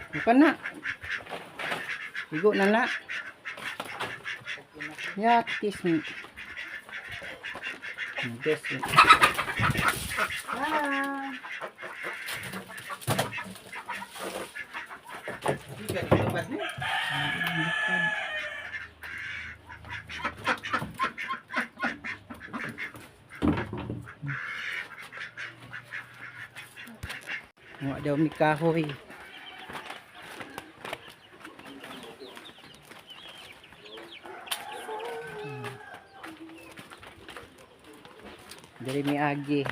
Bukan na. Igo na na. Yatis ni. Guys. Ah. Wa daw mi kahoy. Diri mi agi.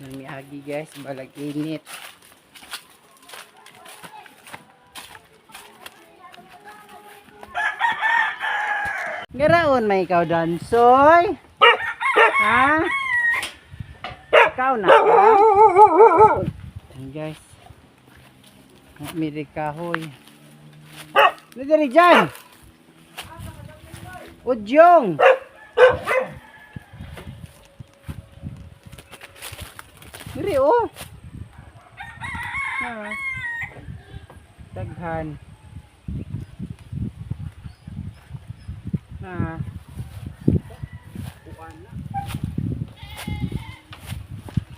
Diri mi agi, guys, balag init. Garaon may ikaw, dansoy. Ha? Ikaw na ka? Ayan, guys. Miri kahoy. Ano diri dyan? Udyong! Diri oh. Ah. Daghan. Ah.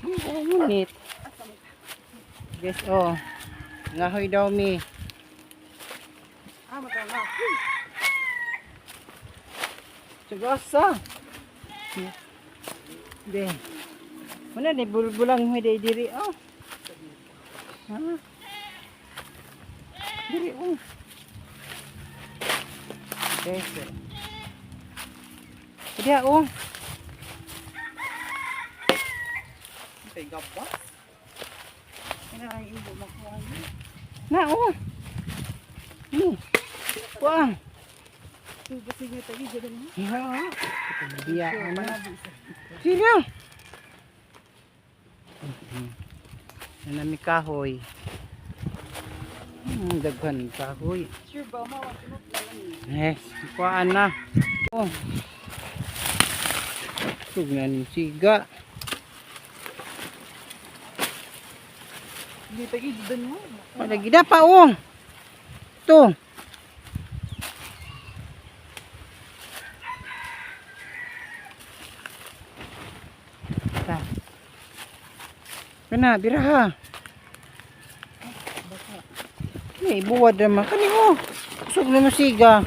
Oh, ngunit. Guys, oh. Ngahoy daw mi. Ah, matanga. Sugasa. Be. Muna ni bulbulang mi day diri oh. Ha? Diri oh. Guys. Eh. Diya oh. Kay gabas. Kailangan ibo makuha niya. Na oh. Wah. Basig nga tagi dyan mo. Ya. Biya na. Sino? Nanami kahoy. Daghan kahoy. Sure ba mo? Eh, kuhaan na. Oh. Tugnan ni siga. Hindi tagi dyan mo. Palagi na pa oh. Ito. Ta. Kana, biraha. Ni buwad naman. Kani oh. Kusog na mo siga.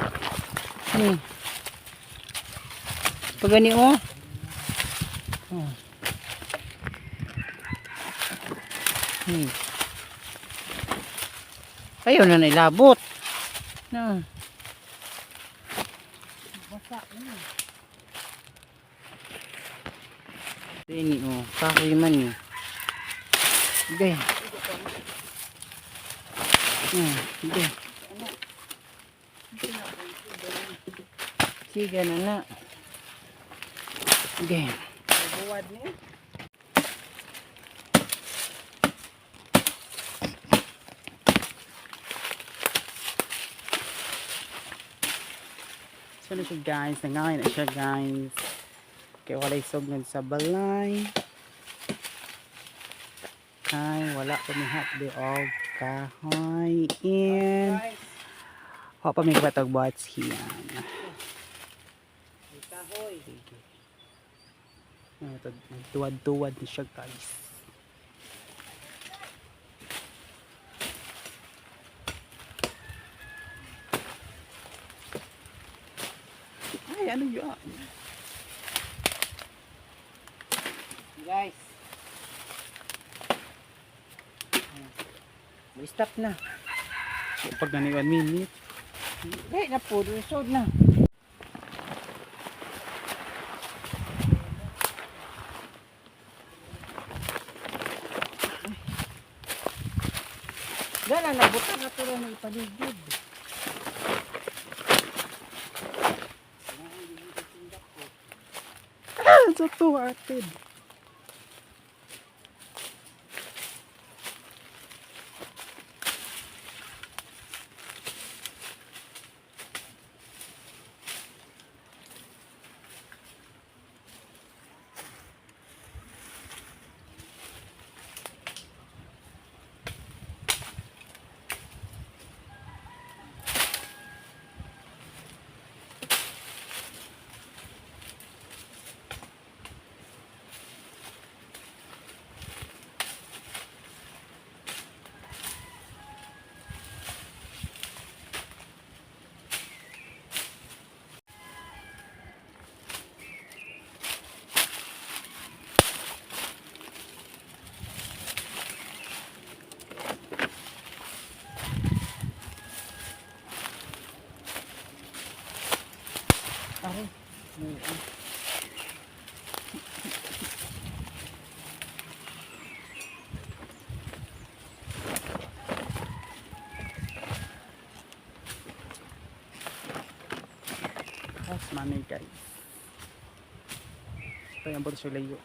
Ni. Pagani oh. Oh. Ayaw na nailabot. Na. Basa na. Ini oh, kahoy man ni. Okay. Okay. Sige na na. Okay. Buwad niya. So na siya, guys, nangain na siya, guys. Kaya walay sugod sa balay. Kay wala pa mi hotdog og kahoy and wa pa mi kapatog here. Kahoy. Ano to, nagtuwad-tuwad na siya, guys. Ay, ano yun? Guys. May stop na. Pag na 1 minute. Dahil na po, lisod na. Gala na, butang na ito na ipaligid. Unsa to, atid? Aray. Tapos mami, guys. Ito yung buto siya layo.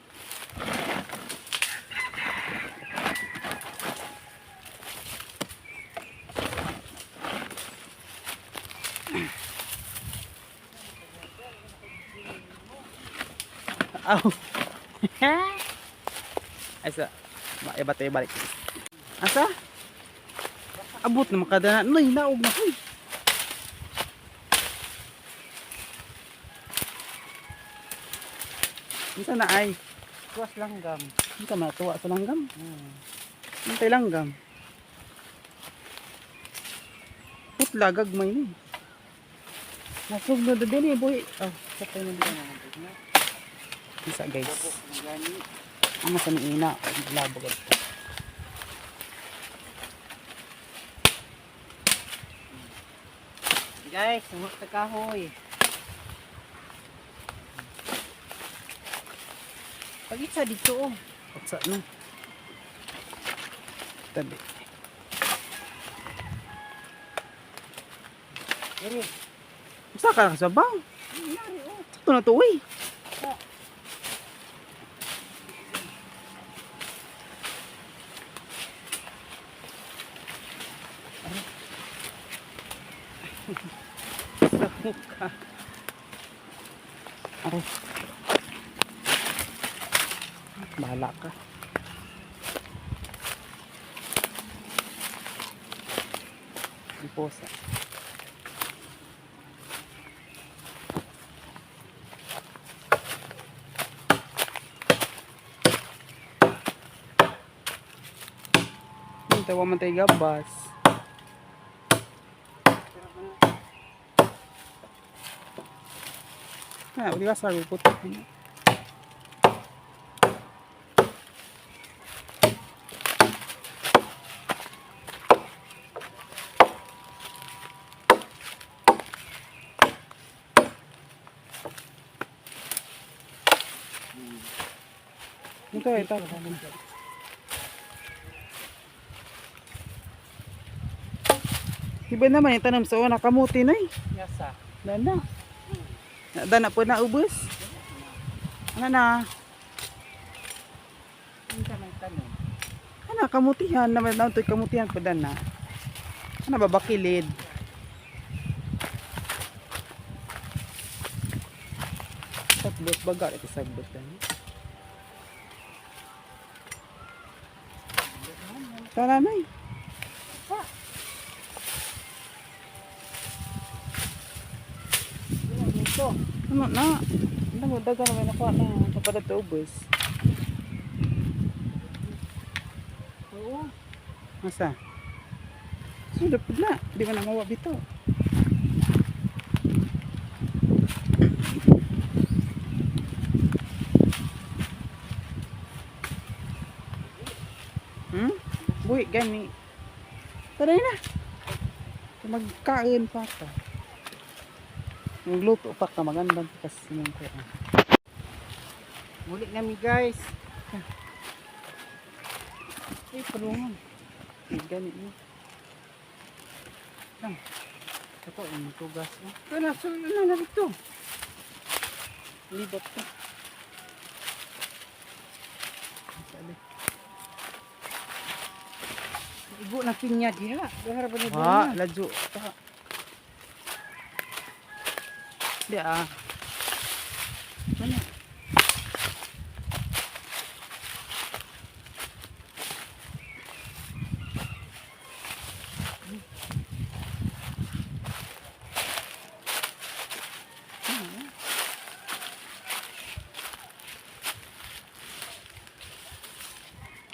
Aw. Asa. Iba tayo balik. Asa? Abot na makadana. Nay, naog na koy. Unsa na ay? Tuwas langgam. Unsa man tuwa sa langgam? Untay langgam. Putla gagmay ni. Nasugno na din eh, boy. Oh, sakay na din. Isa, guys. Ang sa ina, labo gad. Guys, sumok sa kahoy. Pag-isa dito oh. Utsa no. Tabi. Diri. Usa ka sa baw. Sakto na to, uy. Sa ka. Aray. Bahala ka. Iposa. Tawa man tayo gabas. Ah, uli ka sa gupot. Ito, ito. Iba naman yung tanam sa una, kamuti na eh. Yasa. Dana. Dana po na ubos. Ano na? Unsa may tanom? Ano, kamutihan. Naman na ito'y kamutihan po dana. Ano ba, bakilid? Sagbot baga. Ito sagbot dana. Tara na eh. Ano dito? Ano na? Ano mo, daga naman nakuha na. Kapadat ubos. Oo. Masa? Sudah pud na. Di man na mawa bitaw. Buhi gani. Taray na. Magkain pa ka. Magluto pa ka magandang kasi mong kuan. Muli nami, guys. Ay, palungan. Ay, gani mo. Lang. Ito, ang tugas. Oh. Ito na, so, ano na dito? Libot ka. Igo na pinya diha. Dahara ba ni Wa, ladyo. Ta. Di ah. Ano?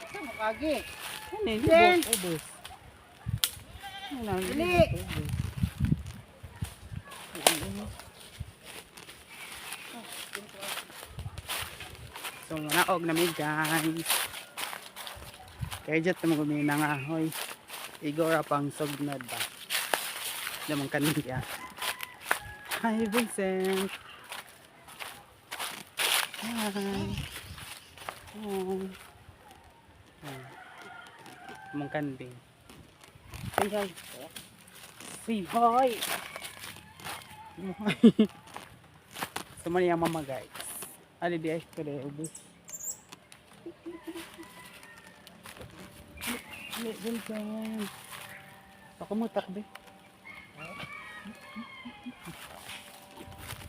Sa mukagi. Ano yun? Then- Ubos, ubos. Ano, Dili. ubos. So, naog na mi guys. Kaya dyan mo kami nangahoy. Igora pang sugnod ba? Lamang kaniya. Hi, Vincent. Hi. Hi. Hi. Mong kanding. Say hi. Say hi. So, man yung mama guys. Ali di ay pwede ubos. Ali, Vincent. Pakumutak be.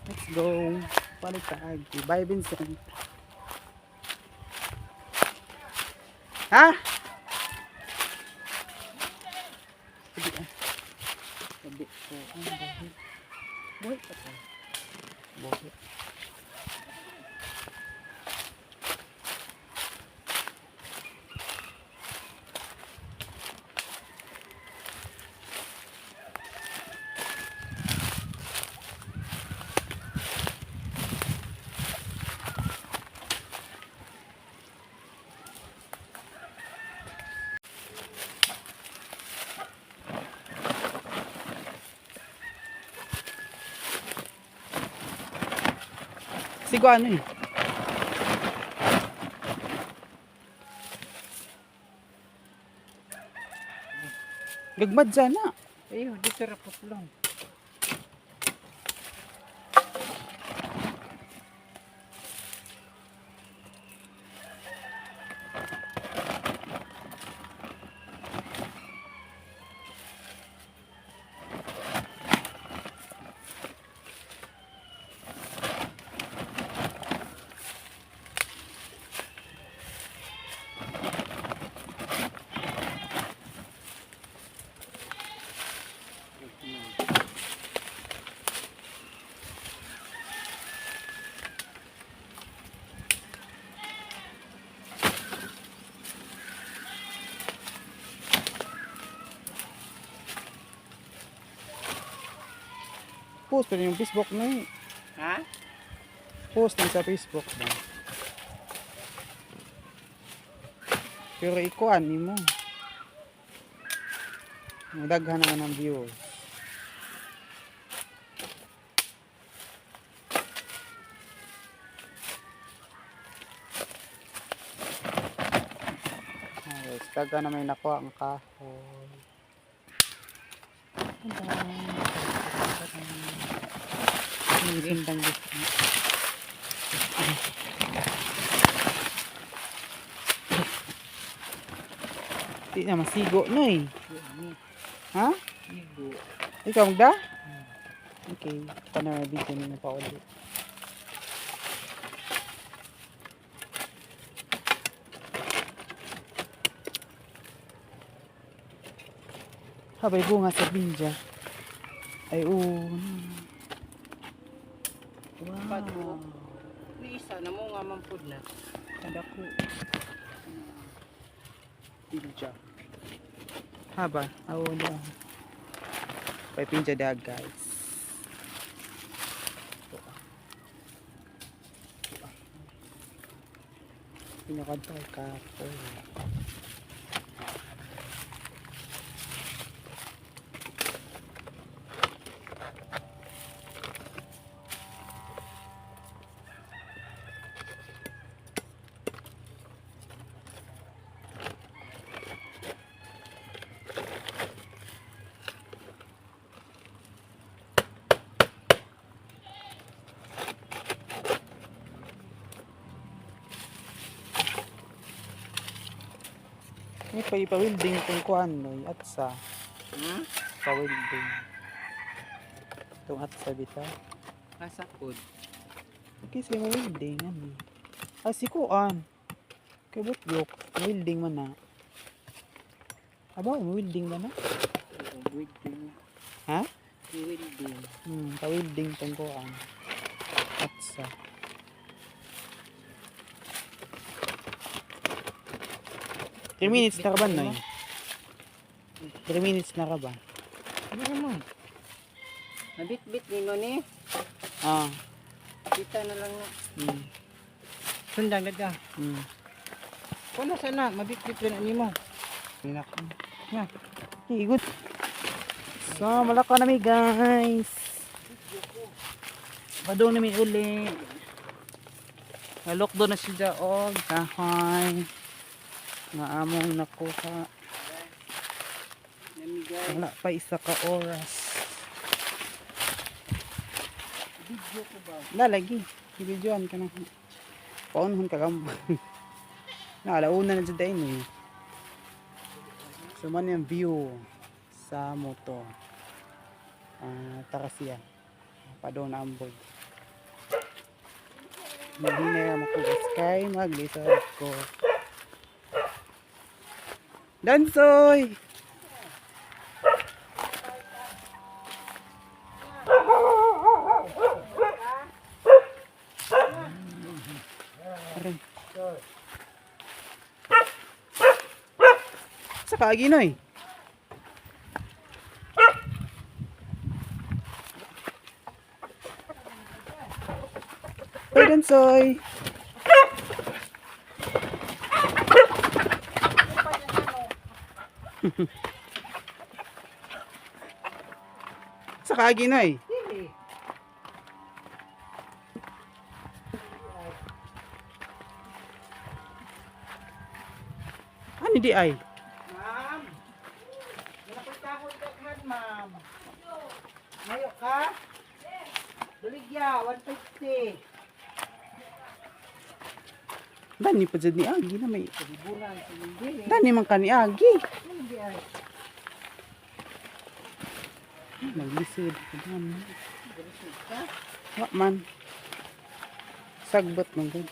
Let's go. Balik ta agi. Bye, Vincent. Ha? Sabi ah. Sabi ko. Ang buhi. Buhi pa to. Buhi. Sigo ano eh. Gagmad sana. Ayo, dito ra putlong. Post pa rin yung Facebook na eh. Ha? Post na sa Facebook ba? Pero ikuan ni mo. Daghan naman ang views. Ayos, daghan na may nakuha ang kahoy. Ang sundang gusto. Di na masigo no eh. Ha? Igo. Ikaw magda? Okay. Paano video ninyo pa ulit. Habay bunga sa binja. Ay, oo. Wow. Padro. Ni isa na mo nga man pud na. Kadako. Pinja. Haba. Awo na. May pinja dag, guys. Pinakanta kapo. Ni pa ipa-welding tong kuan noy at sa Hmm? pa-welding. Tong at sa bitaw. Asa pod. Okay, sa welding ano. Ah, si kuan. Kay butyok, welding man na. Aba, welding man na. Welding. Ha? Welding. Pa-welding tong kuan. At sa 3 minutes na ka ba, Noy? 3 minutes na ka ba? Ano mo? Mabit-bit ni mo ni. Ah. Kita na lang na. Sundang daga. Kuna sana mabit-bit rin ani mo. Hinak. Ya. Okay, good. So, malaka na mi guys. Padung na mi uli. Nalok doon na siya og kahoy. Nga among nakuha. Nami guys. Wala pa isa ka oras. Video ko ba? Lalagi. Videoan ka na. Paunhon ka kam. Nakalauna na dyan din eh. So man yung view sa moto. Ah, Tarasiya. Padong na ambog. Hindi na makugas kay maglisod ko. Dansoy! Aray. Sa kaagi noy. Hoy, Dansoy! Sa kaagi noy. Dili. Ano di ay? Ma'am. Wala ko'y kahoy daghan, ma'am. Mayo ka? Baligya, 150. Dani pa jud ni Agi na may. Liburan sa hindi. Dani man ka ni Agi. Hindi ay. Maglisod ka man. Galisod ka? Wa man. Sagbot man gud.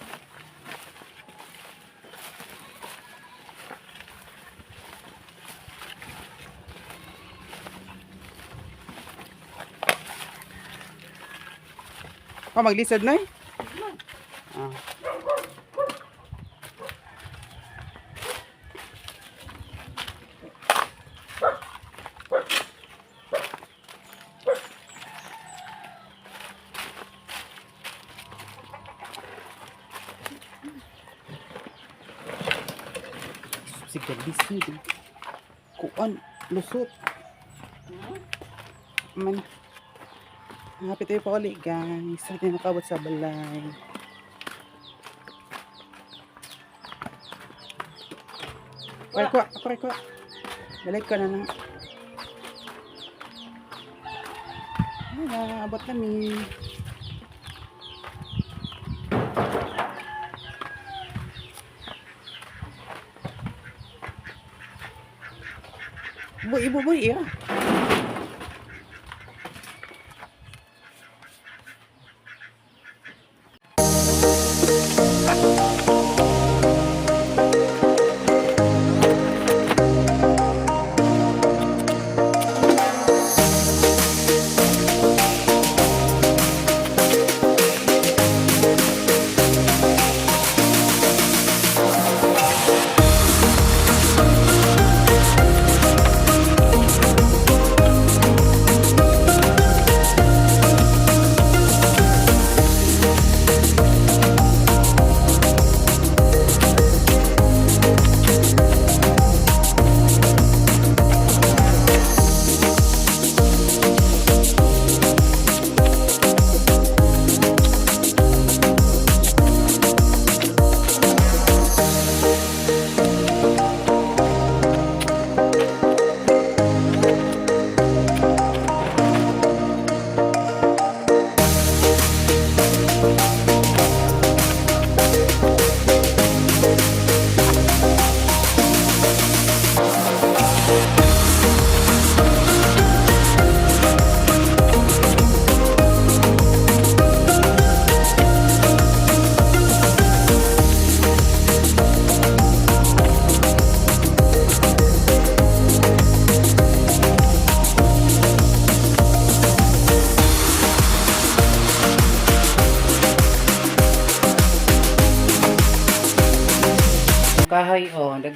Oh, maglisod na eh? Ah. Sige, lisod. Kuan, lusot. Man. Hapit tayo pa ulit, guys. Hindi tayo makabot sa balay. Pare ko, pare ko. Balik ka na na. Wala, abot kami. Boy, ibo, boy, iya.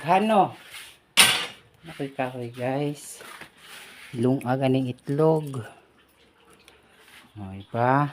Daghan no. Nakoy kahoy, guys. Lunga ganing itlog. O, iba.